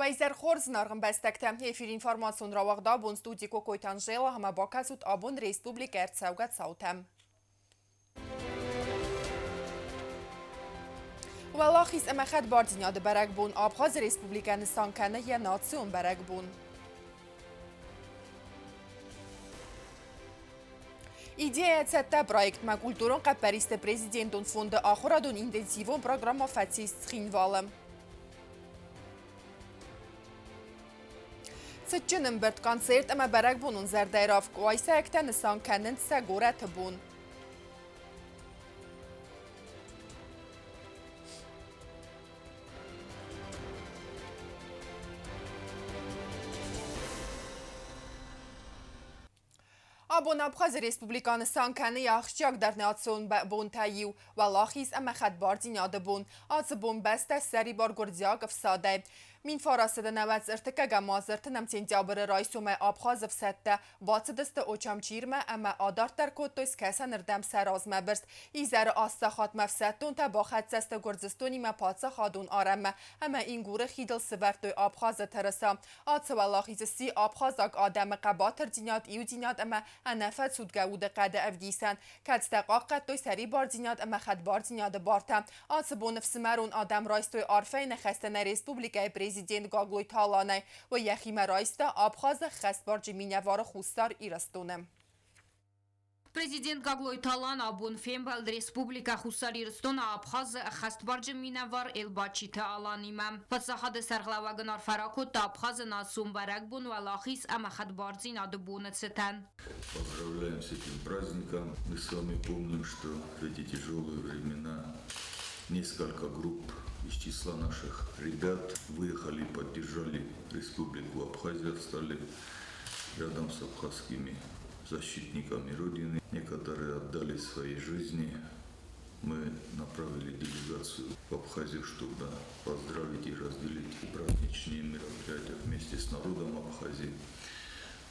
Уӕ хорз, зынаргъ ӕмбӕстӕгтӕ! Эфир информацион рауагъд абон студи Кокойты Анжела ӕмӕ бакӕсут абон республикӕ ӕрцӕугӕ цаутӕм. Уӕлахиз ӕмӕ хӕдбардзинады бӕрӕгбон Абхазы республикӕ нысан кӕны йӕ национ бӕрӕгбон. Идея цӕттӕ проектмӕ культурон хъӕппӕристы президентон фонды ахуырадон интенсивон программӕ фӕцис Цхинвалы. Цытджын ӕмбырд, концерт ӕмӕ бӕрӕгбонон зӕрдӕйы равг уайсӕгтӕ нысан кӕнынц сӕ горӕты бон. Абон Абхазы Республикӕ нысан кӕны йӕ ахсджиагдӕр национ бонтӕй иу – Уӕлахиз ӕмӕ хӕдбардзинады бон. Ацы бон бӕстӕ ссӕрибар гуырдзиаг ӕфсадӕй. 1990 ӕртыккӕгӕм аз ӕртынӕм сентябры райсомӕй Абхазы ӕфсӕдтӕ бацыдысты Очамчирмӕ ӕмӕ адарддӕр кодтой скӕсӕнырдӕм сӕ размӕбырст. Изӕры аст сахатмӕ ӕфсӕддонтӕ бахӕццӕ сты Гуырдзыстонимӕ паддзахадон арӕнмӕ ӕмӕ Ингуры хидыл сывӕрдтой Абхазы тырыса. Ацы уӕлахиз сси абхазаг адӕмы хъӕбатырдзинад, иудзинад ӕмӕ ӕнӕфӕцудгӕ удыхъӕды ӕвдисӕн, кӕцытӕ хъахъхъӕдтой сӕрибардзинад ӕмӕ хӕдбардзинады бартӕ. Ацы бон ӕфсымӕрон адӕм райстой арфӕйы ныхӕстӕ нӕ республикӕйы президент Гаглойты Аланӕй. Уый йӕхимӕ райста Абхазы хӕстбарджын минӕвары Хуссар Ирыстоны. Президент Гаглойты Алан абон фембӕлд Республикӕ Хуссар Ирыстоны Абхазы ӕххӕстбарджын минӕвар Элбачиты Аланимӕ. Паддзахады сӕргълӕууӕг ын арфӕ ракодта Абхазы национ бӕрӕгбон Уӕлахиз ӕмӕ хӕдбардзинады боны цытӕн. Поздравляем с этим праздником. Мы с вами помним, что в эти тяжелые времена несколько групп из числа наших ребят выехали и поддержали Республику Абхазия, встали рядом с абхазскими защитниками Родины. Некоторые отдали свои жизни. Мы направили делегацию в Абхазию, чтобы поздравить и разделить праздничные мероприятия вместе с народом Абхазии.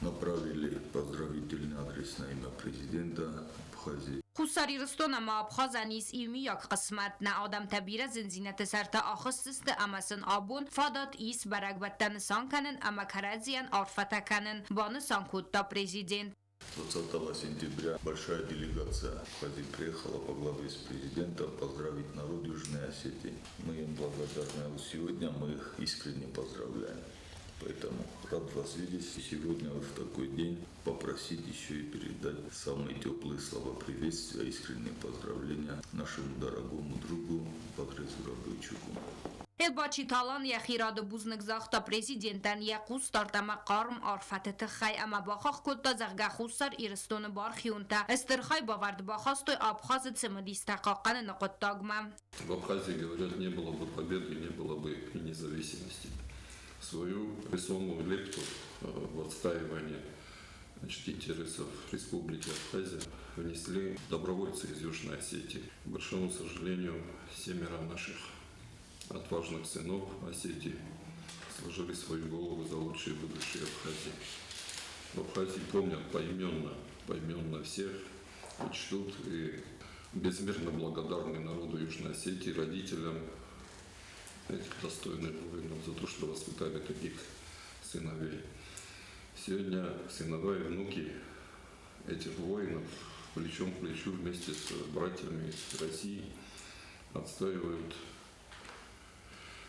Направили поздравительный адрес на имя президента Абхазии. Хуссар Ирыстон ӕмӕ Абхазӕн ис иумиаг хъысмӕт. Нӕ адӕмтӕ бирӕ зындзинӕдты сӕрты ахызтысты ӕмӕ сын абон фадат ис бӕрӕгбӕттӕ нысан кӕнын ӕмӕ кӕрӕдзийӕн арфӕтӕ кӕнын, банысан кодта президент. 20 сентября большая делегация Абхазии приехала во главе с президентом поздравить народ Южной Осетии. Мы им благодарны. А вот сегодня мы их искренне поздравляем. Поэтому рад вас видеть сегодня вот в такой день. Попросить еще и передать самые теплые слова приветствия, искренние поздравления нашему дорогому другу Батре Зурабовичу. Элбачиты Алан йӕхи рады бузныг загъта президентӕн йӕ хъусдард ӕмӕ хъарм арфӕты тыххӕй ӕмӕ бахахх кодта, зӕгъгӕ, Хуссар Ирыстоны бархионтӕ стыр хайбавӕрд бахастой Абхазы цымыдистӕ хъахъхъӕныны хъуыддагмӕ. В Абхазии, говорят, не было бы победы, не было бы и независимости. Свою весомую лепту в отстаивание, значит, интересов Республики Абхазия внесли добровольцы из Южной Осетии. К большому сожалению, семеро наших отважных сынов Осетии сложили свою голову за лучшее будущее Абхазии. В Абхазии помнят поименно, поименно всех, и чтут, и безмерно благодарны народу Южной Осетии, родителям этих достойных воинов за то, что воспитали таких сыновей. Сегодня сыновья и внуки этих воинов плечом к плечу вместе с братьями из России отстаивают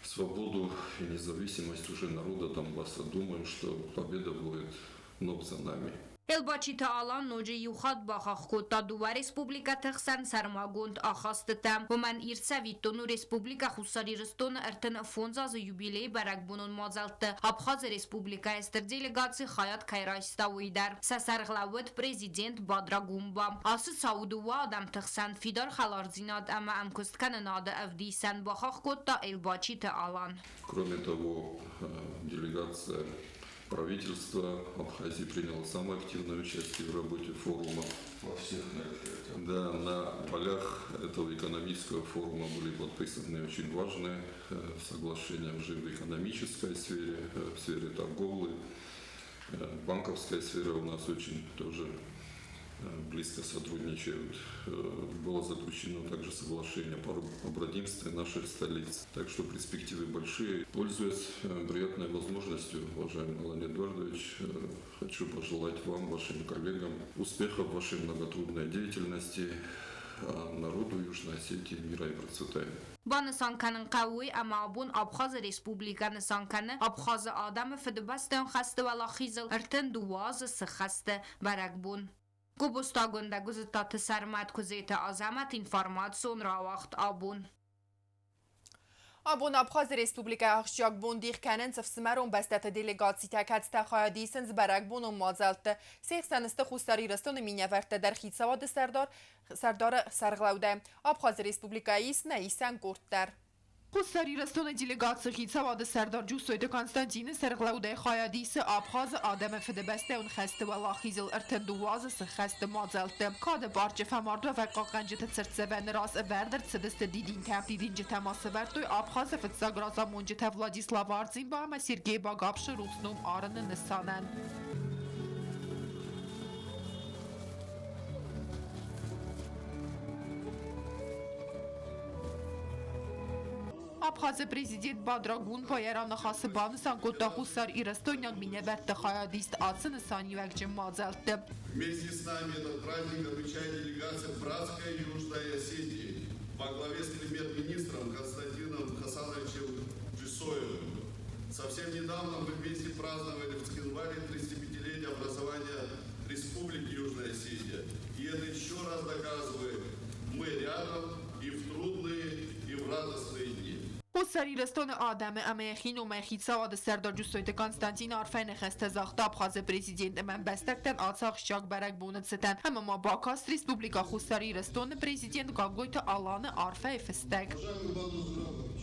свободу и независимость уже народа Донбасса. Думаем, что победа будет вновь за нами. Элбачиты Алан ноджы иу хатт бахахх кодта дыууӕ республикӕты хсӕн сӕрмагонд ахастытӕ. Уымӕн ирд цӕвиттон у Республикӕ Хуссар Ирыстоны 35 азы юбилейы бӕрӕгбонон мадзӕлтты Абхазы Республикӕйы стыр делегаци хайад кӕй райста, уый дӕр. Сӕ сӕргълӕууӕг президент Бадра Гумба. Ацы цау дыууӕ адӕмты хсӕн фидар хӕлардзинад ӕмӕ ӕмкуысткӕнынады ӕвдисӕн, бахахх кодта Элбачиты Алан. Кроме того, делегация правительства Абхазии приняло самое активное участие в работе форума. Во всех мероприятиях. Да, на полях этого экономического форума были подписаны очень важные соглашения уже в экономической сфере, в сфере торговли. Банковская сфера у нас очень тоже близко сотрудничают. Было заключено также соглашение о бродимстве наших столиц. Так что перспективы большие. Пользуясь приятной возможностью, уважаемый Алан Эдуардович, хочу пожелать вам, вашим коллегам успехов в вашей многотрудной деятельности, а народу Южной Осетии мира и процветания. Банысан кӕнын хъӕуы уый, ӕмӕ абон Абхазы Республикӕ нысан кӕны Абхазы адӕмы Фыдыбӕстӕйон хӕсты уӕлахизыл 32 азы сыххӕсты бӕрӕгбон. Гобозты Агуындӕ, Гуызыдтаты Сӕрмӕт, Куыдзеты Азӕмӕт, информацион рауагъд абон. Абон Абхазы Республикӕйы ахсджиаг бон дих кӕнынц ӕфсымӕрон бӕстӕты делегацитӕ, кӕцытӕ хайад исынц бӕрӕгбонон мадзӕлтты. Се хсӕн сты Хуссар Ирыстоны минӕвӕрттӕ дӕр хицауады сӕрдар сӕрдары сӕргълӕудӕй. Абхазы Республикӕйы ис нӕ исӕн къорд дӕр. Хуссар Ирыстоны делегаци хицауады сӕрдар Джусойты Константины сӕргълӕудӕй хайад исы Абхазы адӕмы Фыдыбӕстӕйон хӕсты уӕлахизыл 32 азы сыххӕсты мадзӕлтты. Кады парчы фӕмардуӕвӕг хъахъхъӕнджыты цыртдзӕвӕны раз ӕвӕрд ӕрцыдысты дидинтӕ. Дидинджытӕ ма сӕвӕрдтой Абхазы фыццаг разамонджытӕ Владислав Ардзинба ӕмӕ Сергей Багапшы рухс ном арыны нысанӕн. Абхазы президент Бадра Гунба йӕ раныхасы банысан кодта Хуссар Ирыстойнаг минӕвӕртты хайадист ацы нысаниуӕгджын мадзӕлтты. Вместе с нами этот праздник отмечает делегация братской Южной Осетии во главе с премьер-министром Константином Хасановичем Джусоевым. Совсем недавно мы вместе праздновали в Цхинвале 35-летие образования Республики Южная Осетия. И это еще раз доказывает, мы рядом и в трудные, и в радостные дни. Хуссар Ирыстоны адӕмы ӕмӕ йӕхи номӕй хицауады сӕрдар Джусойты Константин арфӕйы ныхӕстӕ загъта Абхазы президент ӕмӕ ӕмбӕстӕгтӕн ацы ахсджиаг бӕрӕгбоны цытӕн ӕмӕ ма бакаст Республикӕ Хуссар Ирыстоны президент Гаглойты Аланы арфӕйы фыстӕг. Уважаемый Бадра Зурабович,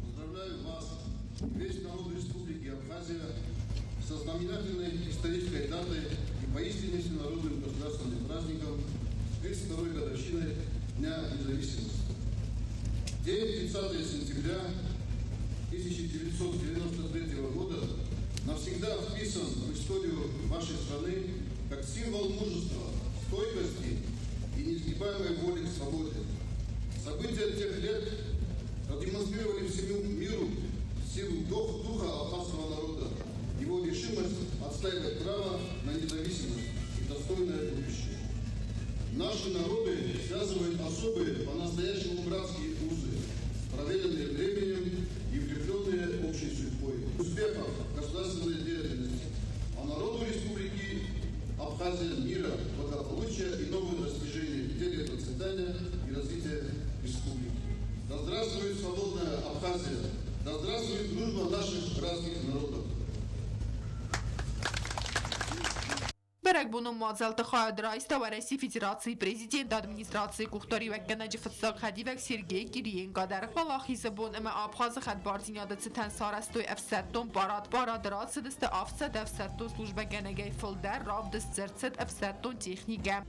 поздравляю вас и весь народ Республики Абхазия со знаменательной исторической датой и поистине всенародным государственным праздником 32-й годовщиной Дня независимости. День 30 сентября 1993 года навсегда вписан в историю вашей страны как символ мужества, стойкости и несгибаемой воли к свободе. События тех лет продемонстрировали всему миру силу духа абхазского народа, его решимость отстаивать право на независимость и достойное будущее. Наши народы связывают особые, по-настоящему братские узы, проверенные временем и укрепленные общей судьбой. Успехов государственной деятельности, а народу Республики Абхазия мира, благополучия и новых достижений в деле процветания и развития республики. Да здравствует свободная Абхазия! Да здравствует дружба наших братских народов! Бӕрӕгбонон мадзӕлтты хайад райста Уӕрӕсейы Федерацийы Президенты администрацийы къухдариуӕггӕнӕджы фыццаг хӕдивӕг Сергей Кириенко дӕр. Уӕлахизы бон ӕмӕ Абхазы хӕдбардзинады цытӕн сарӕзтой ӕфсӕддон парад. Парады рацыдысты 700 ӕфсӕддон службӕгӕнӕгӕй фылдӕр, равдыст дзы ӕрцыд ӕфсӕддон техникӕ.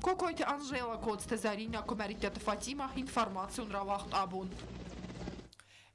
Кокойты Анжела, Коцты Зӕринӕ, Куымӕридтаты Фатимӕ, информацион рауагъд абон.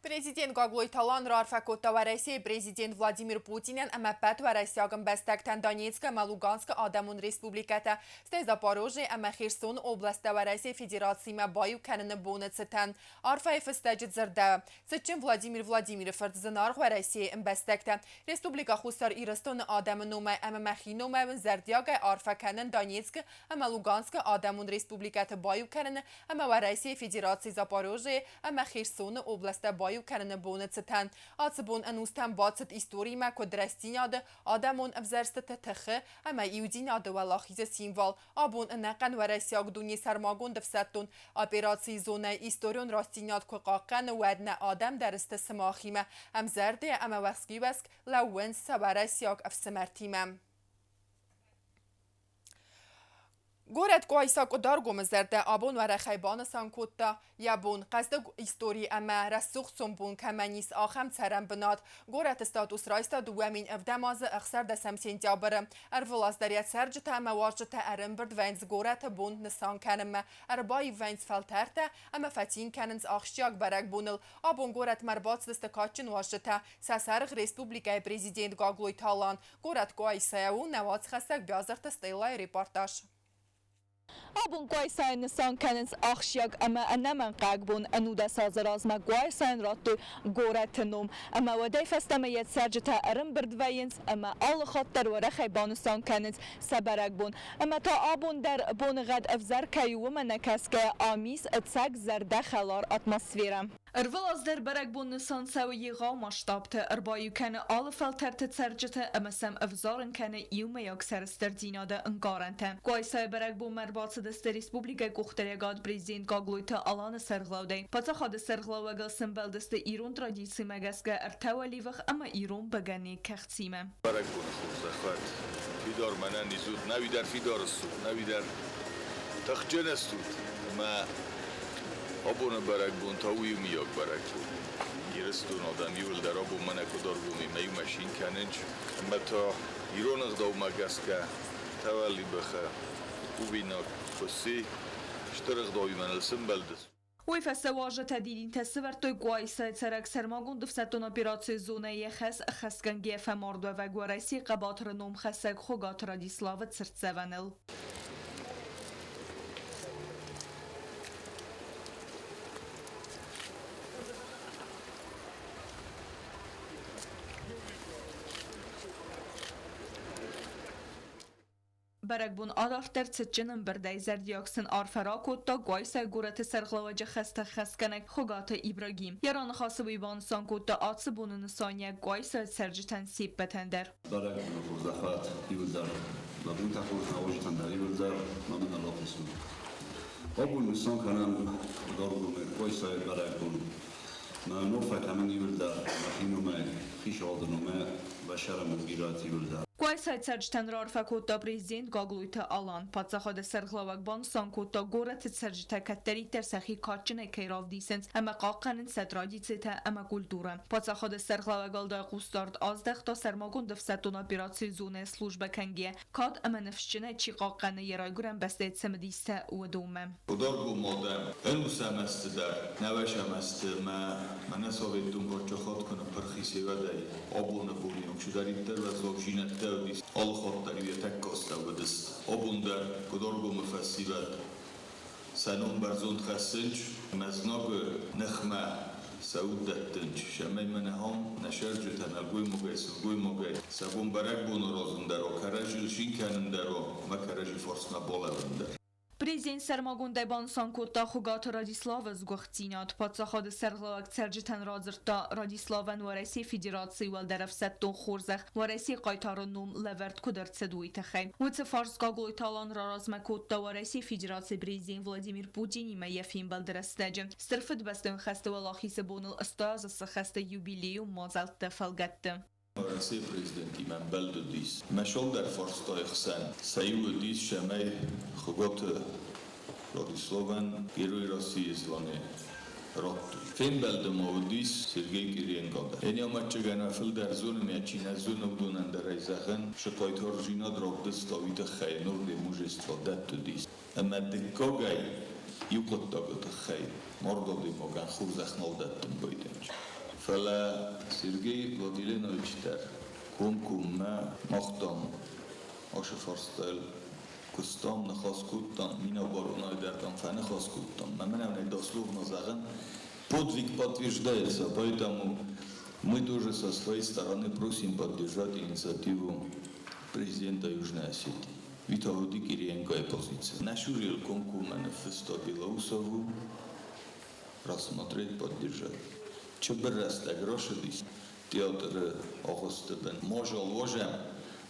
Президент Гаглойты Алан раарфӕ кодта Уӕрӕсейы президент Владимир Путинӕн ӕмӕ ӕппӕт уӕрӕсейаг ӕмбӕстӕгтӕн Донецкы ӕмӕ Луганскы адӕмон республикӕтӕ, стӕй Запорожье ӕмӕ Херсоны областтӕ Уӕрӕсейы Федерациимӕ баиу кӕныны боны цытӕн. Арфӕйы фыстӕджы дзырдӕуы: Цытджын Владимир Владимиры фырт, зынаргъ Уӕрӕсейы ӕмбӕстӕгтӕ, Республикӕ Хуссар Ирыстоны адӕмы номӕй ӕмӕ мӕхи номӕй уын зӕрдиагӕй арфӕ кӕнын Донецкы ӕмӕ Луганскы адӕмон республикӕты баиу кӕныны ӕмӕ Уӕрӕсейы Федерацийы Запорожьейы ӕмӕ Херсоны областтӕ баиу кӕныны боны цытӕн. Ацы бон ӕнустӕм бацыд историмӕ куыд рӕстдзинады, адӕмон ӕвзӕрстыты тыхы ӕмӕ иудзинады уӕлахизы символ. Абон ӕнӕхъӕн уӕрӕсейаг дуне сӕрмагонд ӕфсӕддон операцийы зонӕйы историон рӕстдзинад куы хъахъхъӕны, уӕд нӕ адӕм дӕр сты сымахимӕ ӕмзӕрдӕйӕ ӕмӕ уӕхски-уӕхск лӕууынц сӕ уӕрӕсейаг ӕфсымӕртимӕ. Горӕт Къуайса Къуыдаргомы зӕрдӕ абон уӕрӕхӕй банысан кодта йӕ бон. Хъӕздыг истори ӕмӕ рӕсугъд сомбон кӕмӕн ис, ахӕм цӕрӕн бынат. Горӕты статус райста 2007 азы 16 сентябры. Ӕрвылаз дӕр йӕ цӕрджытӕ ӕмӕ уазджытӕ ӕрӕмбырд вӕййынц горӕты бон нысан кӕнынмӕ, ӕрбаив вӕййынц фӕлтӕртӕ ӕмӕ фӕцин кӕнынц ахсджиаг бӕрӕгбоныл. Абон горӕтмӕ ӕрбацыдысты кадджын уазджытӕ, сӕ сӕргъ республикӕйы президент Гаглойты Алан. Горӕт Къуайсайӕ у нӕ уацхӕссӕг Биазырты Стеллайы репортаж. Абон Къуайсайы нысан кӕнынц ахсджиаг ӕмӕ ӕнӕмӕнгхъӕуӕг бон. 19 азы размӕ Къуайсайӕн радтой горӕты ном. Ӕмӕ уӕдӕй фӕстӕмӕ йӕ цӕрджытӕ ӕрӕмбырд вӕййынц ӕмӕ алы хатт дӕр уӕрӕхӕй банысан кӕнынц сӕ бӕрӕгбон. Ӕмӕ та абон дӕр боныгъӕд ӕвзӕр кӕй у, уымӕ нӕ кӕсгӕйӕ, ам ис ӕцӕг зӕрдӕхӕлар атмосферӕ. Ӕрвылаз дӕр бӕрӕгбон нысан цӕуы егъау масштабты, ӕрбаиу кӕны алы фӕлтӕрты цӕрджыты ӕмӕ сӕм ӕвзарын кӕны иумӕйаг сӕрыстырдзинады ӕнкъарӕнтӕ. Къуайсайы бӕрӕгбонмӕ ӕрбацыдысты республикӕйы къухдариуӕгад президент Гаглойты Аланы сӕргълӕудӕй. Паддзахады сӕргълӕууӕгыл сӕмбӕлдысты ирон традицимӕ гӕсгӕ ӕртӕ уӕливых ӕмӕ ирон бӕгӕныйы кӕхцимӕ. Бӕрӕгбоны хорзӕх уӕд! Фидар мӕнӕн изут, нӕуи дӕр фидар ыстут, нӕуи дӕр тыхджын ыстут, ӕмӕ абоны бӕрӕгбон та у иумиаг бӕрӕгбон. Ирыстон адӕм иуылдӕр абон мӕнӕ Къуыдаргомимӕ иумӕ цин кӕнынц, ӕмӕ та ирон ӕгъдаумӕ гӕсгӕ Тӕвӕллибӕхы кувинаг хуысси стыр ӕгъдауимӕ ныл сӕмбӕлдысты. Уый фӕстӕ уазджытӕ дидинтӕ сывӕрдтой Къуайсайы цӕрӕг сӕрмагонд ӕфсӕддон операцийы зонӕйы йӕ хӕс ӕххӕстгӕнгӕйӕ фӕмардуӕвӕг Уӕрӕсейы хъӕбатыры номхӕссӕг Хуыгаты Радиславы цыртдзӕвӕныл. Бӕрӕгбон адарддӕр цытджын ӕмбырдӕй, зӕрдиаг сын арфӕ ракодта Къуайсайы горӕты сӕргълӕууӕджы хӕстӕ хӕсгӕнӕг Хуыгаты Ибрагим. Йӕ раныхасы уый банысан кодта ацы боны нысаниуӕг Къуайсайы цӕрджытӕн се ппӕтӕн дӕр. Бӕрӕгбоны хорзӕх уӕд иуылдӕр, мӕ бонтӕ хорз нӕуӕджытӕн дӕр иуылдӕр, мӕ мын ӕрбахъусын. Абон нысан кӕнӕм Къуыдаргомы Къуайсайы бӕрӕгбон. Мӕ арфӕ кӕнын иуылдӕр мӕхи номӕй, хицауады номӕй, бӕсӕрӕмӕ бирӕты иуылдӕр. Къуайсайы цӕрджытӕн раарфӕ кодта президент Гаглойты Алан. Паддзахады сӕргълӕууӕг банысан кодта, горӕты цӕрджытӕ кӕддӕриддӕр сӕхи кадджынӕй кӕй равдисынц ӕмӕ хъахъхъӕнынц сӕ традицитӕ ӕмӕ культурӕ. Паддзахады сӕргълӕууӕг уӕлдай хъусдард аздӕхта сӕрмагонд ӕфсӕддон операцийы зонӕйы службӕ кӕнгӕйӕ, кад ӕмӕ ныфсджынӕй чи хъахъхъӕны йӕ райгуырӕн бӕстӕйы цымыдистӕ, уыдонмӕ. Къуыдаргомы адӕм ӕнусӕм ӕзты дӕр, нӕуӕсӕм ӕзты мӕ мӕнӕ Советтон паддзахад куы ныппырх и севӕдӕй абоны боны онг чидӕриддӕр уӕззаудзинӕдтӕ уыдис, алы хатт дӕр-иу йӕ тӕккӕ астӕу уыдысты. Абон дӕр Къуыдаргомы фӕсивӕд сӕ ном бӕрзонд хӕссынц ӕмӕ знагы ныхмӕ сӕ уд дӕттынц, цӕмӕй мӕнӕ ам нӕ сӕрджытӕ нӕлгоймагӕй, сылгоймагӕй сӕ бон бӕрӕгбон аразын дӕр у, кӕрӕдзийыл цин кӕнын дӕр у ӕмӕ кӕрӕдзи фарсмӕ балӕууын дӕр. Президент сӕрмагондӕй банысан кодта Хуыгаты Радиславы сгуыхтдзинад. Паддзахады сӕргълӕууӕг цӕрджытӕн радзырдта, Радиславӕн Уӕрӕсейы Федерацийы уӕлдӕр ӕфсӕддон хорзӕх Уӕрӕсейы хъайтары ном лӕвӕрд куыд ӕрцыд, уый тыххӕй. Уыцы фарст Гаглойты Алан раразмӕ кодта Уӕрӕсейы Федерацийы президент Владимир Путинимӕ йӕ фембӕлды рӕстӕджы. Стыр Фыдыбӕстӕйон хӕсты Уӕлахизы боныл 80 азы сыхӕсты юбилейон мадзӕлтты фӕлгӕтты. Уӕрӕсейы президентимӕ ӕмбӕлд уыдис. Мӕ цалдӕр фарстайы хсӕн сӕ иу уыдис, цӕмӕй Хуыгаты Владиславӕн Герой России звание радтой. Фембӕлды ма уыдис Сергей Кириенко дӕр. Ӕнӕмӕтджыгӕн фылдӕр зоны, чи нӕ зоны, уыдонӕн дӕр ӕй зӕгъын, цы хъайтардзинад равдыста, уый тыххӕй орден мужества дӕтт уыдис. Ӕмӕ дыккагӕй иу хъуыддагы тыххӕй мард адӕймагӕн хорзӕх нал дӕттын байдайынц. Фӕлӕ Сергей Владиленович дӕр комкоммӕ махтам ацы фарстайыл куыстам, ныхас кодтам, минӕваронӕй дӕр там фӕныхас кодтам. Мӕ мӕнӕн дословно зӕгъын, подвиг подтверждается, поэтому мы тоже со своей стороны просим поддержать инициативу президента Южной Осетии. Виталий Кириенкойы позиция. Нӕ комкоммӕ ныффыста Белоусову рассмотреть, поддержать. Цыбыр рӕстӕг рацыдис театры агъуысты бын. Мазал уазӕм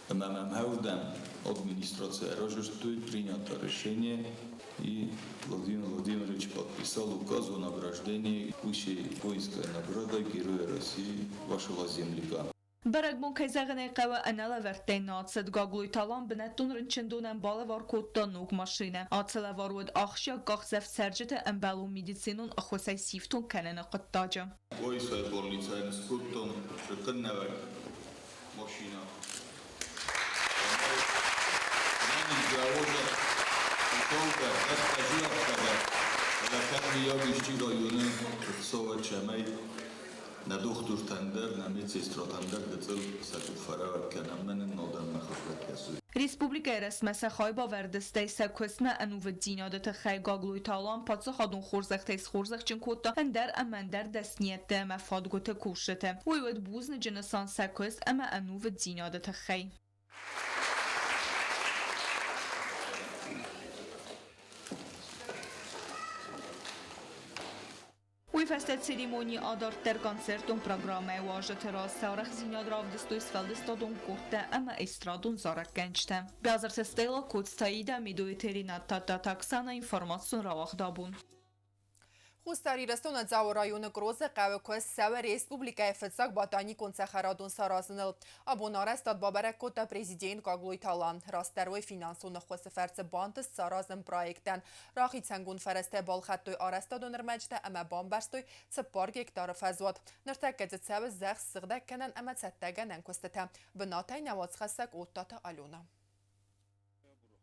ӕмӕ мӕм хӕвдӕм администрация разырдтой, принято решение, и Владимир Владимирович подписал указ о награждении высшей воинской наградой Героя России вашего земляка. Бӕрӕгбон, кӕй зӕгъын ӕй хъӕуы, ӕнӕлӕвӕрттӕй нӕ ацыд. Гаглойты Алан бынӕттон рынчындонӕн балӕвар кодта ног машинӕ. Ацы лӕвар уыд ахсджиаг къахдзӕф цӕрджыты ӕмбӕлон медицинон ӕххуысӕй сифтонг кӕныны хъуыддаджы. Къуайсайы больницӕйӕн скодтон сыхъыннӕуӕг машинӕ. Ӕнӕниздзиауӕгӕн хицаугӕ, ӕххӕзиӕгтӕгӕ, фӕлӕ кӕд мыййаг исчи районы ӕхцауӕд, цӕмӕй Нӕ дохтуртӕн дӕр, нӕ медсестратӕн дӕр гыццыл сӕ къух фӕрӕвӕг кӕнӕм, мӕ нын адӕммӕ хуыздӕр кӕсой. Республикӕйы рӕзтмӕ сӕ хайбавӕрды, стӕй сӕ куыстмӕ ӕнувыддзинады тыххӕй Гаглойты Алан паддзахадон хорзӕхтӕй схорзӕхджын кодта ӕндӕр ӕмӕ ӕндӕр дӕсниӕдты ӕмӕ фадгуыты кусджыты. Уый уыд бузныджы нысан сӕ куыст ӕмӕ ӕнувыддзинады тыххӕй. Уый фӕстӕ церемони адарддӕр концертон программӕйы уазджыты раз сӕ арӕхстдзинад равдыстой сфӕлдыстадон къордтӕ ӕмӕ эстрадон зарӕггӕнджытӕ. Бязырты Стелла, Коцты Аидӕ, Медойты Ренат, Тадтаты Оксана, информацион рауагъд абон. Хуссар Ирыстоны Дзауы районы Грозы хъӕуы куыст цӕуы республикӕйы фыццаг ботаникон цӕхӕрадон саразыныл. Абон арӕзтад бабӕрӕг кодта президент Гаглойты Алан. Растдӕр уый финансон ӕххуысы фӕрцы бантыст саразын проектӕн. Рахицӕнгонд фӕрӕзтӕ балхӕдтой арӕзтадон ӕрмӕджытӕ ӕмӕ бамбӕрзтой 4 гектары фӕзуат. Ныртӕккӕ дзы цӕуы зӕхх сыгъдӕггӕнӕн ӕмӕ цӕттӕгӕнӕн куыстытӕ. Бынатӕй нӕ уацхӕссӕг Оттаты Алена.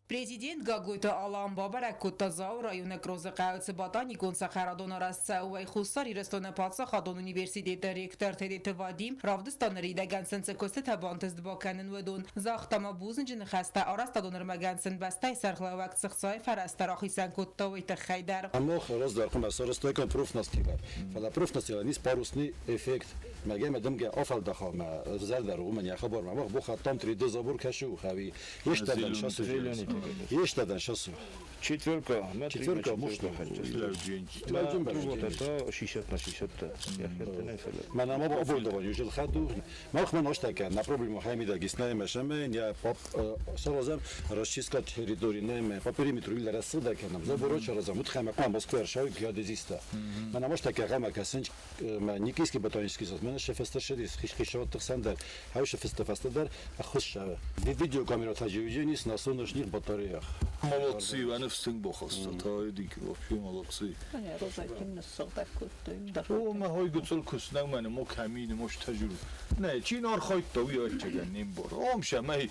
Президент Гаглойты Алан бабӕрӕг кодта Дзауы районы Грозы хъӕуы цы ботаникон цӕхӕрадон арӕзт цӕуы, Хуссар Ирыстоны паддзахадон университеты ректор Тедеты Вадим равдыста ныридӕгӕн сын цы куыстытӕ бантыст бакӕнын, уыдон. Загъта ма бузныджы ныхӕстӕ арӕзтадон ӕрмӕгӕн сын бӕстӕйы сӕргълӕууӕг цы хцайы фӕрӕзтӕ рахицӕн кодта, уый тыххӕй дӕр. Мах раздӕр хъуамӕ сарӕзтаиккам профнастилӕ, фӕлӕ профнастилӕн ис парусный эффект. Мӕгӕ дымгӕ афӕлдаха мӕ зӕрдӕ уымӕн йӕ хабармӕ мах бухаттам 3D забор кӕсы хӕви. Ештадан шасу. Ештадан шасу. Четверка. Четверка, может. Вот это 60 на 60. Мана ма оборудование уже хаду. Мах ма ноштака на проблему хаймида гиснаем шаме я поп саразам расчистка территории нем по периметру или рассыдака нам забороча разам утхама пам Москва шау геодезиста. Мана моштака гама касынч ма Никийский ботанический сад. Мана шефестер шедис хиш-хишот тхсандар. Хау шефестер фастадар ахуш видеокамера таживиженис на солнечных батареях. Молодцы, они в стынг бохаста, та эдик вообще молодцы. О, ма хой гуцул куснаг мана мо камин мош тажур. Не, чин ар хойт да уи ачаган ним бор. Омша май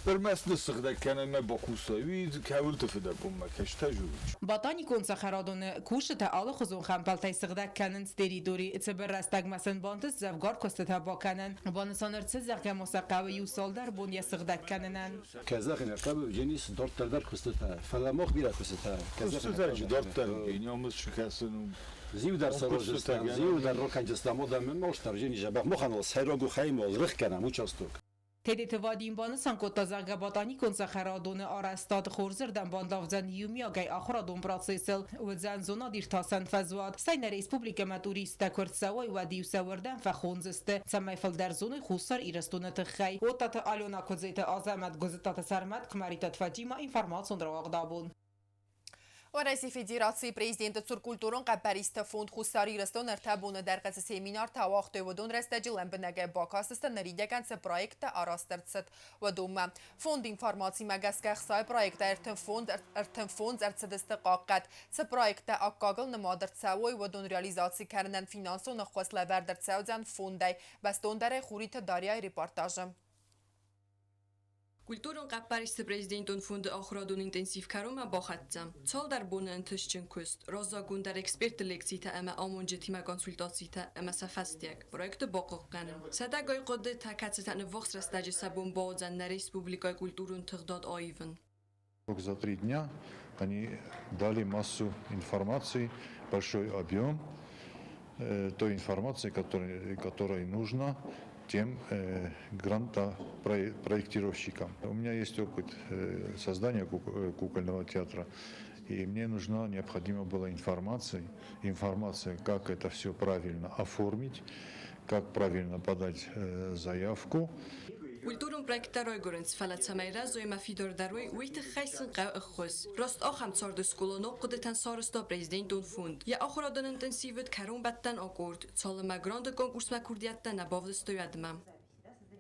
ӕрмӕст ныссыгъдӕг кӕнӕм мӕ бакусай, уый кӕуылты фыдӕбонмӕ кӕстӕжу. Ботаникон цӕхӕрадоны кусджытӕ алыхуызон хӕмпӕлтӕй сыгъдӕг кӕнынц территори. Цыбыр рӕстӕгмӕ сын бантыст дзӕвгар куыстытӕ бакӕнын. Банысан ӕрцыд, зӕгъгӕ ма сӕ хъӕуы иу цалдӕр бон йӕ сыгъдӕг кӕнынӕн. Казахи хъӕуы Денис дарддӕр дӕр куыстытӕ, фӕлӕ мах бирӕ куыстытӕ. Куыстытӕ дарддӕр гениалмыз сыкӕсын у. Зиу дӕр сараздзыстӕм, зиу дӕр ракӕндзыстӕм адӕмы, мах дӕр Денис зӕбӕх махӕн уал сӕйраг у хаймы уал рых кӕнӕм участок. Тедеты Вадим банысан кодта, зӕгъгӕ, ботаникон цӕхӕрадоны арӕзтад хорзырдӕм бандавдзӕн иумиагӕй ахуырадон процессыл, уыдзӕн зонад-иртасӕн фӕзуат. Стӕй нӕ республикӕмӕ туристтӕ куы ӕрцӕуой, уӕд-иу сӕ уырдӕм фӕхондзысты, цӕмӕй фылдӕр зоной Хуссар Ирыстоны тыххӕй. Оттаты Алена, Куыдзеты Азӕмӕт, Гуызыттаты Сӕрмӕт, Кмӕритаты Фатимӕ, информацион рауагъд абон. Уӕрӕсейы Федерацийы президенты цур культурон хъӕппӕристы фонд Хуссар Ирыстон 3 боны дӕргъы цы семинартӕ ауагътой, уыдон рӕстӕджы лӕмбынӕгӕй бакастысты ныридӕгӕн цы проекттӕ арӕзт ӕрцыд, уыдонмӕ. Фонды информацимӕ гӕсгӕ ӕхцайы проекттӕ 35 ӕрцыдысты хъахъхъӕд. Цы проекттӕ аккагыл нымад ӕрцӕуой, уыдон реализаци кӕнынӕн финансон ӕххуыс лӕвӕрд ӕрцӕудзӕн фондӕй. Бӕстондӕрӕй Хуриты Дарьяйы репортажы. Культурон хъӕппӕристы президентон фонды ахуырадон интенсив кӕронмӕ бахӕццӕ. Цалдӕр боны ӕнтыстджын куыст, раззагондӕр экспертты лекцитӕ ӕмӕ амонджытимӕ консультацитӕ ӕмӕ сӕ фӕстиаг проекты бахъахъхъӕнын. Сӕдӕгай хъуыдытӕ, кӕцытӕ ӕввахс рӕстӕджы сӕ бон бауыдзӕн нӕ республикӕйы культурон тыгъдад аивын. За 3 дня они дали массу информации, большой объем той информации, которая нужна тем грантопроектировщикам. У меня есть опыт создания кукольного театра, и мне нужна, необходима была информация, как это все правильно оформить, как правильно подать заявку. Культурон проекттӕ райгуырынц, фӕлӕ цӕмӕй рӕзой ӕмӕ фидардӕр уой, уый тыххӕй сын хъӕуы ӕххуыс. Раст ахӕм царды скъола ног хъуыдытӕн сарӕзта президентон фонд. Йӕ ахуырадон интенсив уыд кӕронбӕттӕн аккорд, цалынмӕ гранты конкурсмӕ курдиӕттӕ нӕ бавдыстой, уӕдмӕ.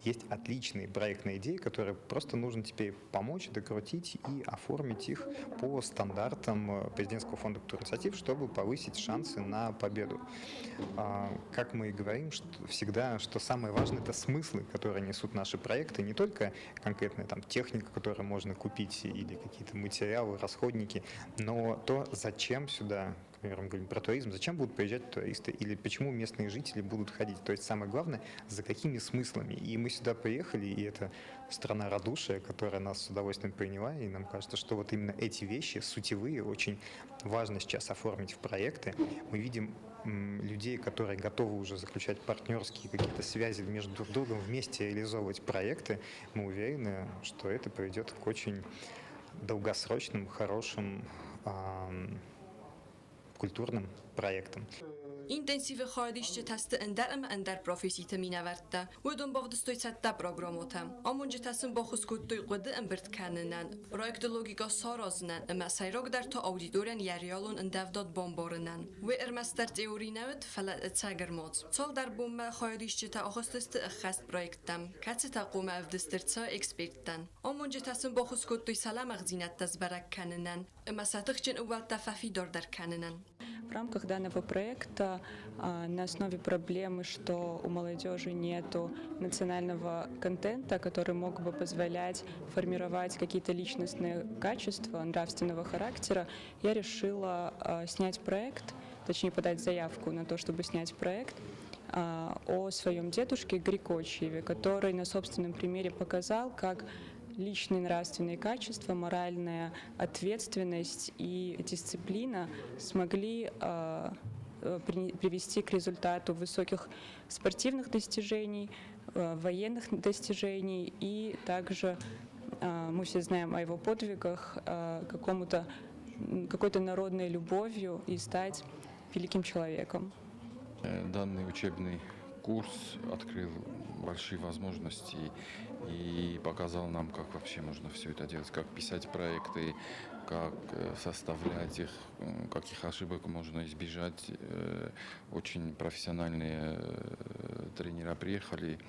Есть отличные проектные идеи, которые просто нужно теперь помочь, докрутить и оформить их по стандартам Президентского фонда культурных инициатив, чтобы повысить шансы на победу. Как мы и говорим что всегда, что самое важное – это смыслы, которые несут наши проекты, не только конкретная там техника, которую можно купить, или какие-то материалы, расходники, но то, зачем сюда Например, мы говорим про туризм, зачем будут приезжать туристы или почему местные жители будут ходить. То есть самое главное, за какими смыслами. И мы сюда приехали, и это страна радушия, которая нас с удовольствием приняла, и нам кажется, что вот именно эти вещи, сутевые, очень важно сейчас оформить в проекты. Мы видим людей, которые готовы уже заключать партнерские какие-то связи между друг другом, вместе реализовывать проекты. Мы уверены, что это приведет к очень долгосрочным, хорошим культурным проектам. Интенсивы хайадисджытӕ сты ӕндӕр ӕмӕ ӕндӕр професситы минӕвӕрттӕ. Уыдон бавдыстой цӕттӕ программӕтӕ. Амонджытӕ сын баххуыс кодтой хъуыды ӕмбырд кӕнынӕн, проекты логикӕ саразынӕн ӕмӕ сӕйрагдӕр та аудиторийӕн йӕ реалон ӕндӕвдад бамбарынӕн. Уый ӕрмӕстдӕр теори нӕ уыд, фӕлӕ ӕцӕг ӕрмадз. Цалдӕр бонмӕ хайадисджытӕ ахызтысты ӕххӕст проекттӕм, кӕцытӕ хъуамӕ ӕвдыст ӕрцӕуа эксперттӕн. Амонджытӕ сын баххуыс кодтой сӕ лӕмӕгъдзинӕдтӕ сбӕрӕг кӕнынӕн ӕмӕ сӕ тыхджын ӕууӕлттӕ фӕфидардӕр кӕнынӕн. В рамках данного проекта на основе проблемы, что у молодежи нету национального контента, который мог бы позволять формировать какие-то личностные качества нравственного характера, я решила снять проект, точнее подать заявку на то, чтобы снять проект о своем дедушке Грикочиеве, который на собственном примере показал, как личные нравственные качества, моральная ответственность и дисциплина смогли привести к результату высоких спортивных достижений, военных достижений и также мы все знаем о его подвигах, какому-то какой-то народной любовью и стать великим человеком. Данный учебный курс открыл большие возможности и показал нам, как вообще можно все это делать, как писать проекты, как составлять их, каких ошибок можно избежать. Очень профессиональные тренера приехали.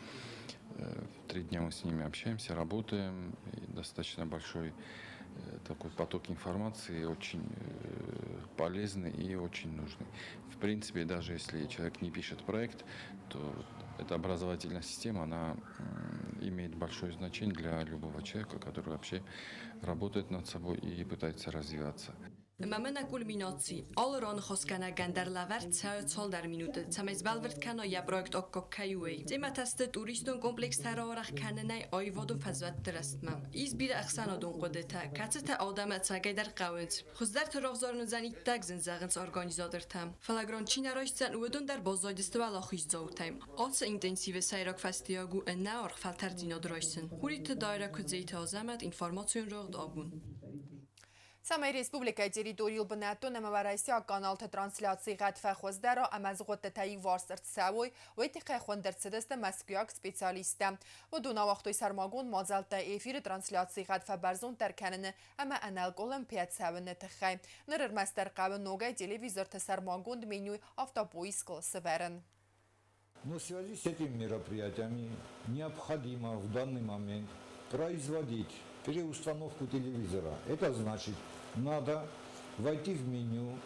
3 дня мы с ними общаемся, работаем. И достаточно большой такой поток информации, очень полезный и очень нужный. В принципе, даже если человек не пишет проект, то эта образовательная система, она имеет большое значение для любого человека, который вообще работает над собой и пытается развиваться. Ӕмӕ мӕнӕ кульминаци. Алы раныхасгӕнӕгӕн дӕр лӕвӕрд цӕуы цалдӕр минуты, цӕмӕй сбӕлвырд кӕна йӕ проект аккаг кӕй у, уый. Темӕтӕ сты туристон комплекстӕ рауӕрӕх кӕнынӕй аивадон фӕзуӕтты рӕзтмӕ. Ис бирӕ ӕхсӕнадон хъуыдытӕ, кӕцытӕ адӕмы ӕцӕгӕйдӕр хъӕуынц. Хуыздӕрты равзарын уыдзӕн иттӕг зын, зӕгъынц организатортӕ. Фӕлӕ грант чи нӕ райсдзӕн, уыдон дӕр баззайдзысты уӕлахиздзаутӕй. Ацы интенсивы сӕйраг фӕстиуӕг у ӕнӕаргъ фӕлтӕрддзинад райсын. Хуриты Дайра, Куыдзеты Азӕмӕт, информацион рӕгъд абон. Цӕмӕй республикӕйы территорийыл бынӕттон ӕмӕ уӕрӕсейаг каналты трансляцийы гъӕд фӕхуыздӕра ӕмӕ згъуыдтытӕ иуварс ӕрцӕуой, уый тыххӕй хуынд ӕрцыдысты мӕскуыйаг специалисттӕ. Уыдон ауагътой сӕрмагонд мадзӕлттӕ эфиры трансляцийы гъӕд фӕбӕрзонддӕр кӕныны ӕмӕ ӕнӕкъуылымпыйӕ цӕуыны тыххӕй. Ныр ӕрмӕстдӕр хъӕуы ногӕй телевизорты сӕрмагонд менюйы автопоискыл сывӕрын. Но в связи с этими мероприятиями необходимо в данный момент производить переустановку телевизора. Это значит, надо войти в меню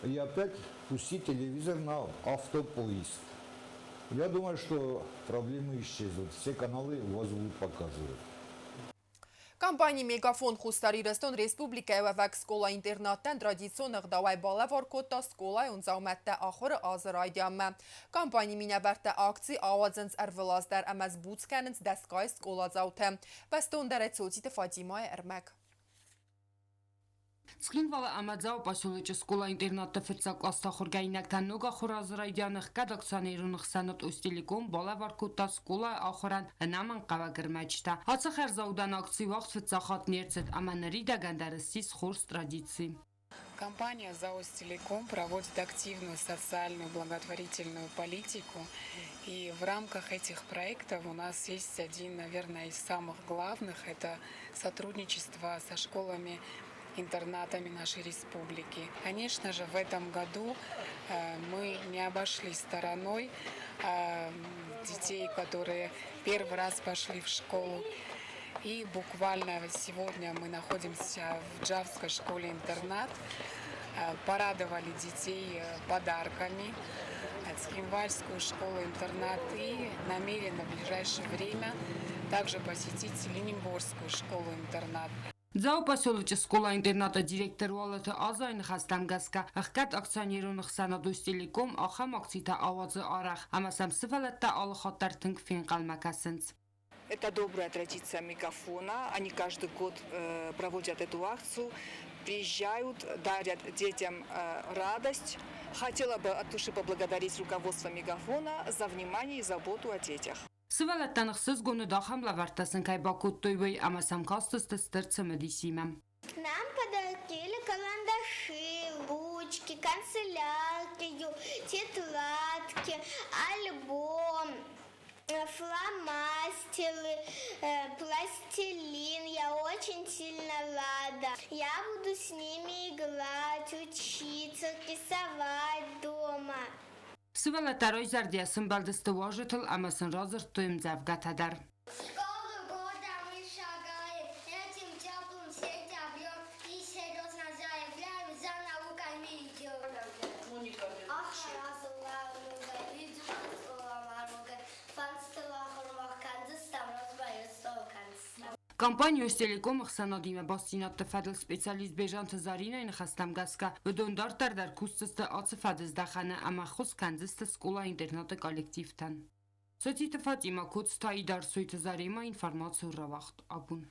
и опять пустить телевизор на автопоиск. Я думаю, что проблемы исчезнут. Все каналы у вас будут показывать. Компани Мегафон Хуссар Ирыстон республикӕйы уӕвӕг скъола-интернаттӕн традицион ӕгъдауӕй балӕвар кодта скъолайон дзаумӕттӕ ахуыры азы райдианмӕ. Компанийы минӕвӕрттӕ акци ауадзынц ӕрвылаз дӕр ӕмӕ сбуц кӕнынц дӕсгай скъоладзаутӕ. Бӕстондӕрӕй Цоциты Фатимайы ӕрмӕг. Цхинвалы ӕмӕ Дзауы поселочы скъола-интернатты фыццаг къласты ахуыргӕнинӕгтӕн ног ахуыры азы райдианы ӕхгӕд акционерон ӕхсӕнад Остелеком балӕвар кодта скъолайы ахуырӕн ӕнӕмӕнгхъӕуӕг ӕрмӕджытӕ. Ацы хӕрзаудӕн акци уагъд фыццаг хатт не рцыд ӕмӕ ныридӕгӕн дӕр ссис хорз традици. Компания «ЗАО Остелеком» проводит активную социальную благотворительную политику. И в рамках этих проектов у нас есть один, наверное, из самых главных – это сотрудничество со школами интернатами нашей республики. Конечно же, в этом году мы не обошли стороной детей, которые первый раз пошли в школу. И буквально сегодня мы находимся в Джавской школе-интернат. Порадовали детей подарками. Цхинвальскую школу-интернат и намерены в ближайшее время также посетить Ленингорскую школу-интернат. Дзауы поселочы скъола-интернаты директор Уалыты Азайы ныхӕстӕм гӕсгӕ, ӕхгӕд акционерон ӕхсӕнад Остелеком ахӕм акцитӕ ауадзы арӕх, ӕмӕ сӕм сывӕллӕттӕ алыхатт дӕр тынг фенхъӕлмӕ кӕсынц. Это добрая традиция Мегафона. Они каждый год проводят эту акцию, приезжают, дарят детям радость. Хотела бы от души поблагодарить руководство Мегафона за внимание и заботу о детях. Сывӕллӕттӕн ӕхсызгон уыд ахӕм лӕвӕрттӕ сын кӕй бакодтой, уый, ӕмӕ сӕм кастысты стыр цымыдисимӕ. Нам подарили карандаши, ручки, канцелярию, тетрадки, альбом, фломастеры, пластилин. Я очень сильно рада. Я буду с ними играть, учиться, рисовать дома. Сывӕллӕттӕ райзӕрдийӕ сымбӕлдысты уазджытыл ӕмӕ сын радзырдтой ӕмдзӕвгӕтӕ дӕр. Школу года мы шагаем, этим теплым сентябрем и серьезно заявляем, за науками идем. Ах, Компани Остелеком-ы ӕхсӕнадимӕ бастдзинӕдты фӕдыл специалист Бежанты Заринӕйы ныхӕстӕм гӕсгӕ, уыдон дарддӕр дӕр кусдзысты ацы фӕдыздӕхӕны ӕмӕ ӕххуыс кӕндзысты скъола-интернаты коллективтӕн. Социты Фатимӕ, Коцты Идар, Сойты Заремӕ информацион рауагъд абон.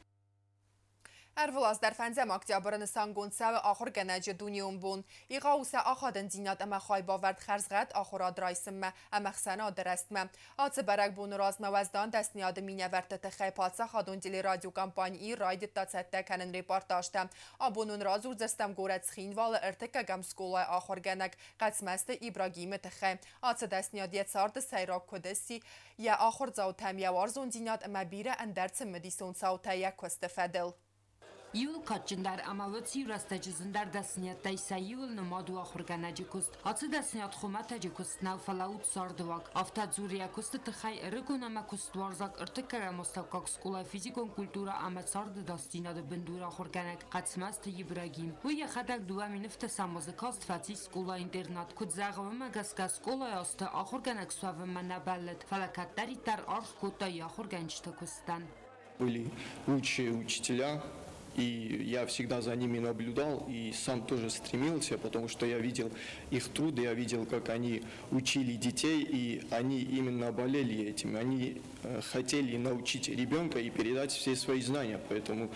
Ӕрвылаз дӕр фӕндзӕм октябры нысангонд цӕуы ахуыргӕнӕджы дунеон бон. Егъау у сӕ ахадындзинад ӕмӕ хайбавӕрд хӕрзгъӕд ахуырад райсынмӕ ӕмӕ ӕхсӕнады рӕзтмӕ. Ацы бӕрӕгбоны размӕ уӕздан дӕсныйады минӕвӕртты тыххӕй паддзахадон телерадиокомпани Ир райдыдта цӕттӕ кӕнын репортажтӕ. Абон уын радзурдзыстӕм горӕт Цхинвалы ӕртыккӕгӕм скъолайы ахуыргӕнӕг Хъӕцмӕзты Ибрагимы тыххӕй. Ацы дӕсныйад йӕ царды сӕйраг куыд сси, йӕ ахуырдзаутӕм йӕ уарзондзинад ӕмӕ бирӕ ӕндӕр цымыдисон цаутӕ йӕ куысты фӕдыл. Иуыл кадджындӕр ӕмӕ уыцы-иу рӕстӕджы зындӕр дӕсныйӕдтӕй сӕ иуыл нымад у ахуыргӕнӕджы куыст. Ацы дӕсныйад хуымӕтӕджы куыст нӕу, фӕлӕ у цардыуаг. Афтӕ дзуры йӕ куысты тыххӕй ӕрыгон ӕмӕ куыстуарзаг ӕртыккӕгӕм астӕуккаг скъолайы физикон культурӕ ӕмӕ царды дастдзинады бындур ахуыргӕнӕг Хъӕцмӕзты Ибрагим. Уый йӕхӕдӕг дыууӕ минуты Самозы каст фӕцис скъола-интернат. Куыд зӕгъы, уымӕ гӕсгӕ скъолайы азты ахуыргӕнӕг суӕвынмӕ нӕ бӕллыд, фӕлӕ кӕддӕриддӕр аргъ кодта йӕ ахуыргӕнджыты куыстӕн. Были лучшие учителя, и я всегда за ними наблюдал и сам тоже стремился, потому что я видел их труд, я видел, как они учили детей, и они именно болели этим, они хотели научить ребенка и передать все свои знания, поэтому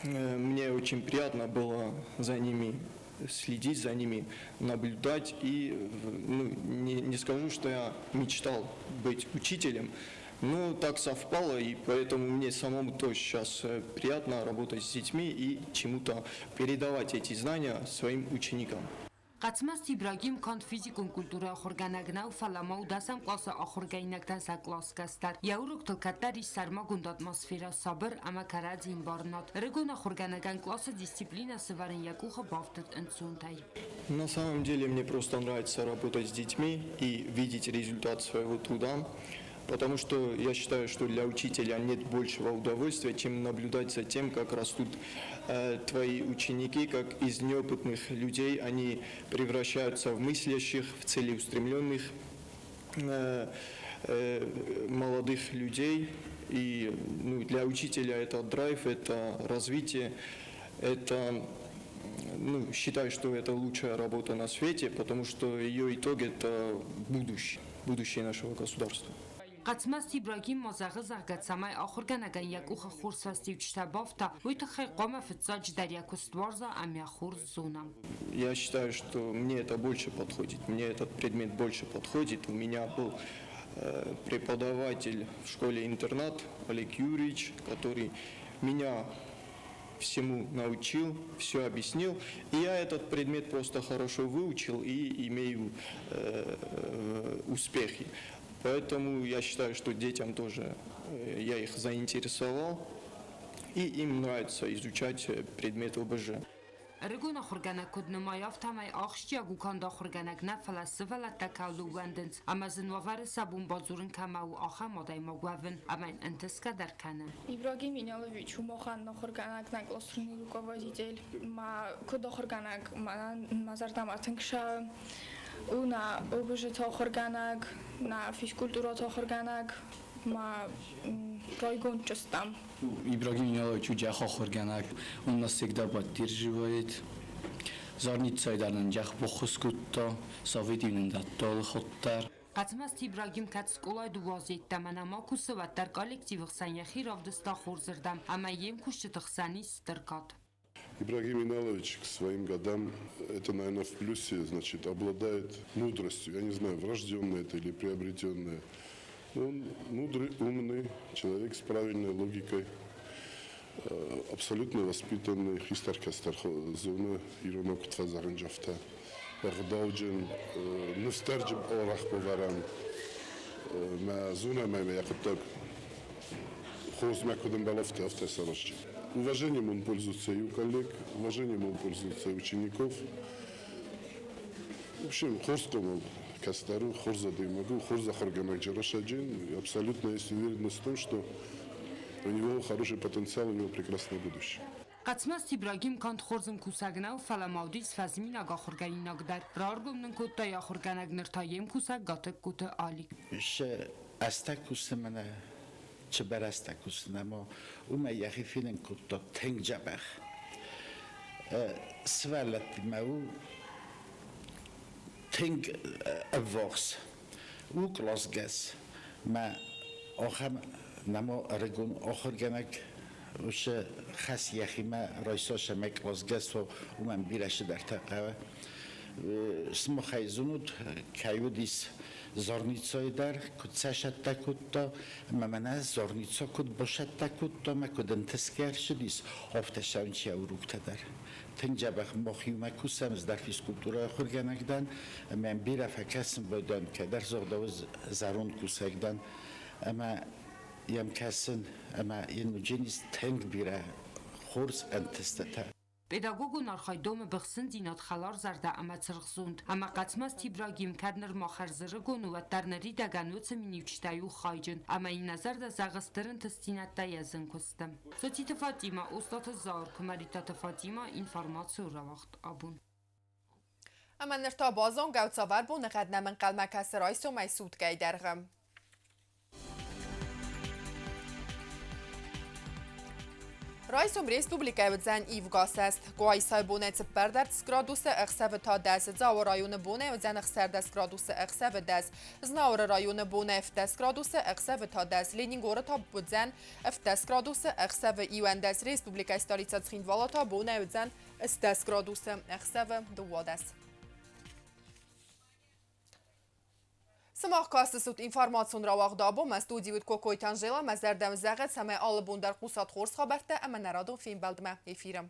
мне очень приятно было за ними следить, за ними наблюдать. И, ну, не скажу, что я мечтал быть учителем, но так совпало, и поэтому мне самому тоже сейчас приятно работать с детьми и чему-то передавать эти знания своим ученикам. Хъӕцмӕзты Ибрагим канд физикон культурӕйы ахуыргӕнӕг нӕу, фӕлӕ ма у дӕсӕм къласы ахуыргӕнинӕгтӕн сӕ къласгӕс дӕр. Йӕ уроктыл кӕддӕр ис сӕрмагонд атмосферӕ, сабыр ӕмӕ кӕрӕдзийы ӕмбарынад. Ӕрыгон ахуыргӕнӕгӕн къласы дисциплинӕ сывӕрын йӕ къухы бафтыд ӕнцонтӕй. На самом деле мне просто нравится работать с детьми и видеть результат своего труда. Потому что я считаю, что для учителя нет большего удовольствия, чем наблюдать за тем, как растут твои ученики, как из неопытных людей они превращаются в мыслящих, в целеустремленных молодых людей. И, ну, для учителя это драйв, это развитие, это, ну, считаю, что это лучшая работа на свете, потому что ее итог – это будущее, будущее нашего государства. Хъӕцмӕзты Ибрагим ма зӕгъы, зӕгъгӕ, цӕмӕй ахуыргӕнӕгӕн йӕ къухы хорз фӕстиуджытӕ бафта, уый тыххӕй хъуамӕ фыццаджыдӕр йӕ куыст уарза ӕмӕ йӕ хорз зона. Я считаю, что мне это больше подходит, мне этот предмет больше подходит. У меня был преподаватель в школе-интернат Олег Юрьевич, который меня всему научил, все объяснил. И я этот предмет просто хорошо выучил и имею успехи. Поэтому я считаю, что детям тоже я их заинтересовал, и им нравится изучать предмет ОБЖ. Ӕрыгон ахуыргӕнӕг куыд нымайы, афтӕмӕй ахсджиаг у канд ахуыргӕнӕг нӕ, фӕлӕ сывӕллӕттӕ кӕуыл ӕууӕндынц ӕмӕ зын уавӕры сӕ бон бадзурын кӕмӕ у, ахӕм адӕймаг уӕвын ӕмӕ йын ӕнтысгӕ дӕр кӕны. Ибрагим Инялович у махӕн ахуыргӕнӕг, нӕ къласрунный руководитель. Ма куыд ахуыргӕнӕг, мӕнӕн мӕ зӕрдӕмӕ тынг сӕ у нӕ ОБЖ-ты ахуыргӕнӕг, нӕ физкультурӕты ахуыргӕнӕг. Ма райгонд стам. Ибрагим Иналович у джӕх ахуыргӕнӕг, он нас всегда поддерживает. Зарницӕй дӕр нын джӕх баххуыс кодта, совет нын дӕтта алы хатт дӕр. Хъӕцмӕзты Ибрагим кӕд скъолайы дыууӕ азы йеддӕмӕ нӕма кусы, уӕддӕр коллективы хсӕн йӕхи равдыста хорзырдӕм ӕмӕ йе мкусджыты хсӕн ис стыр кад. Ибрагим Иналович к своим годам, это, наверное, в плюсе, значит, обладает мудростью. Я не знаю, врожденная это или приобретенная. Но он мудрый, умный человек с правильной логикой, абсолютно воспитанный, хистӕр кӕстӕр зоны иронау куыд фӕзӕгъынц, афтӕ. Ӕгъдауджын, ныфсдарджын арӕх бавӕрӕн. Мӕ зонӕм ӕмӕ йӕ хъуыддаг хорзмӕ куыд ӕмбӕлы, афтӕ сарӕзт. Уважением он пользуется и у коллег, уважением он пользуется и учеников. В общем, хорз хъомыл кӕстӕр у, хорз адӕймаг у, хорз ахуыргӕнӕг Джарашаджин. Абсолютно есть уверенность в том, что у него хороший потенциал, у него прекрасное будущее. Хъӕцмӕзты Ибрагим канд хорз ӕмкусӕг нӕу, фӕлӕ ма уыдис фӕзминаг ахуыргӕнинаг дӕр. Раргом нын кодта йӕ ахуыргӕнӕг, ныр та йе мкусӕг Гатыгкоты Алик. Се азтӕ кусы мӕнӕ чи бӕрӕстӕ кусын ӕмӕ уымӕй йӕхи фенын кодта тынг дзӕбӕх. Сывӕллӕттимӕ у тынг ӕввахс. У къласгӕс. Мӕ ахӕм нӕма ӕрыгон ахуыргӕнӕг уыцы хӕс йӕхимӕ райса, цӕмӕй къласгӕс уа, уымӕн бирӕ цыдӕртӕ хъӕуы. Сымахӕй зонут, кӕй уыдис Зорницӕйы дӕр куыд сӕ сӕттӕ кодта, ӕмӕ мӕнӕ Зорница куыд басӕттӕ кодта ӕмӕ куыд ӕнтысгӕ ӕрцыдис, афтӕ цӕуынц йӕ уроктӕ дӕр. Тынг дзӕбӕх мах иумӕ кусӕм, ӕз дӕр физкультурӕйы ахуыргӕнӕг дӕн, ӕмӕ йӕм бирӕ фӕкӕсын байдайын, кӕддӕр загъдӕуы зӕронд кусӕг дӕн, ӕмӕ йӕм кӕсын, ӕмӕ йын уыдженис тынг бирӕ хорз ӕнтыстытӕ. Педагогон архайд домы быхсындзинад, хӕларзӕрдӕ ӕмӕ цыргъзонд. Ӕмӕ Хъӕцмӕзты Ибрагим кӕд нырма хӕрзӕрыгон у, уӕддӕр ныридӕгӕн уыцы миниуджытӕй у хайджын, ӕмӕ йын нӕ зӕрдӕ зӕгъы стыр ӕнтыстдзинӕдтӕ йӕ зын куысты. Социты Фатимӕ, Остъаты Зауыр, Куымӕридтаты Фатимӕ, информацийы рауагъд абон. Ӕмӕ ныр та базонгӕ цавӕр боныгъӕд нӕм ӕнхъӕлмӕ кӕсы райсомӕй суткӕйы дӕргъы. Райсом республикӕйы уыдзӕн ивгасӕст. Къуайсайы бонӕй 14 градусы, ӕхсӕвы та 10. Дзауы районы бонӕй уыдзӕн 16 градусы, ӕхсӕвы 10. Знауыры районы бонӕй 17 градусы, ӕхсӕвы та 10. Ленингоры та уыдзӕн 17 градусы, ӕхсӕвы 11. Республикӕйы столицӕ Цхинвалы та бонӕй уыдзӕн 10 градусы, ӕхсӕвы 12. Сымах кастысут информацион рауагъд абон. Мӕ студийы уыд Кокойты Анжела. Мӕ зӕрдӕ уын зӕгъӕд, цӕмӕй алы бон дӕр хъусат хорз хабӕрттӕ ӕмӕ нӕ радон фембӕлдмӕ эфиры.